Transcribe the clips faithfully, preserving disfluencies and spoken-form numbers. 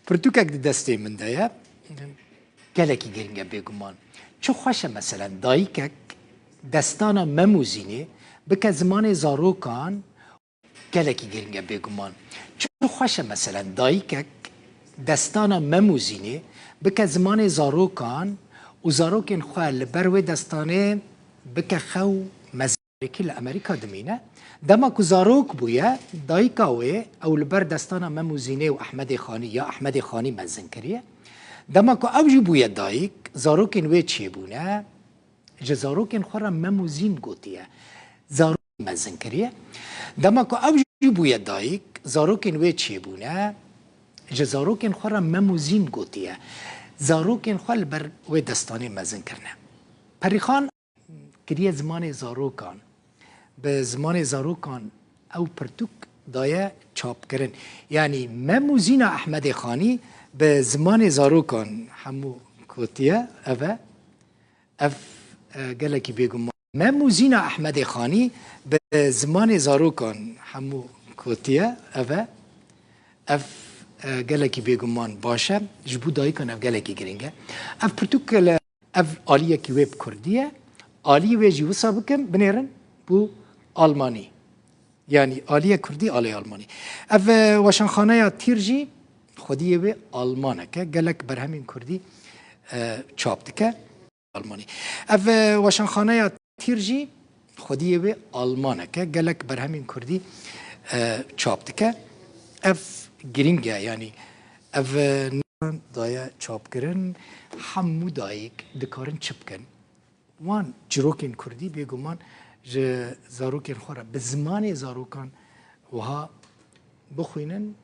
Pirtûkek di destê min de ye. Gelekî giring e bêguman. Çi xweş e meselen dayikek destana Mem û Zînê bike zimanê zarokan. Gelekî giring e bêguman. Çi xweş e meselen dayikek destana Mem û Zînê bike zimanê zarokan û zarokên xwe li ber wê destanê bike xew mez. Êkî li Amerîka dimîne. Dema ku zarok bûye, dayika wê ew li ber destana Mem û Zînê û Ehmedê Xanî ya Ehmedê Xanî mezin kiriye. Dema ku ew jî bûye dayik, zarokên wê çêbûne, ji zarokên xwe re Mem û Zîn gotiye. Zarok mezin kiriye. Dema ku ew jî bûye dayik, zarokên wê çêbûne, ji zarokên xwe re Mem û Zîn gotiye. Zarokên xwe li ber wê destanê mezin kirine. Perîxan kiriye zimanê zarokan. Bi zimanê zarokan ew pirtûk daye çapkirin. Yanî Mem û Zîna Ehmedê Xanî bi zimanê zarokan hemû gotiye. Ev e. Ev, e, gelekî bêguman. Mem û Zîna Ehmedê Xanî bi zimanê zarokan hemû gotiye. Ev e. Ev, e, gelekî bêguman baş e. Ji bo dayikan ev gelekî giring e. Ev pirtûk li Ev aliyekî wê bi kurdî ye. Aliyê wê jî wisa bikin, binêrin bo almanî. Yanî aliyê kurdî, aliyê almanî. Ev, e, weşanxaneya Tîr jî xwediyê wê almanek e. Gelek berhemên kurdî, e, çap dike. Almanî. Ev, e, weşanxaneya Tîr jî xwediyê wê almanek e. Gelek berhemên kurdî, e, çap dike. Ev giring e, yanî ev, e, daye çapkirin, hemû dayik dikarin çi bikin? Wan çîrokên kurdî bêguman ji zarokên xwe re bi zimanê zarokan wiha bixwînin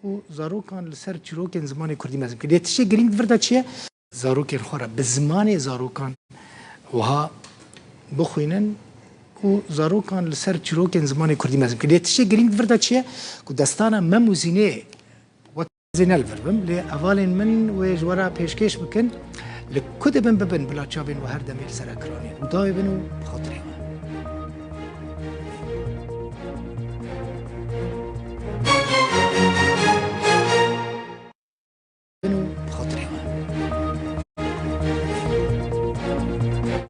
û zarokan li ser çîrokên zimanê kurdî mezin bikin. Lê tiştê girîng di vir de çi ye? Zarokên xwe re bi zimanê zarokan wiha bixwînin û zarokan li ser çîrokên zimanê kurdî mezin bikin. Lê tiştê girîng di vir de çi ye? Ku destana Mem û Zînê wek ez ê ne li vir bim, lê hevalên min wê ji we re pêşkêş bikin. Li ku dibin bibin, bila çavên we her demê li ser ekranê û dawê bin û bi xatirê we.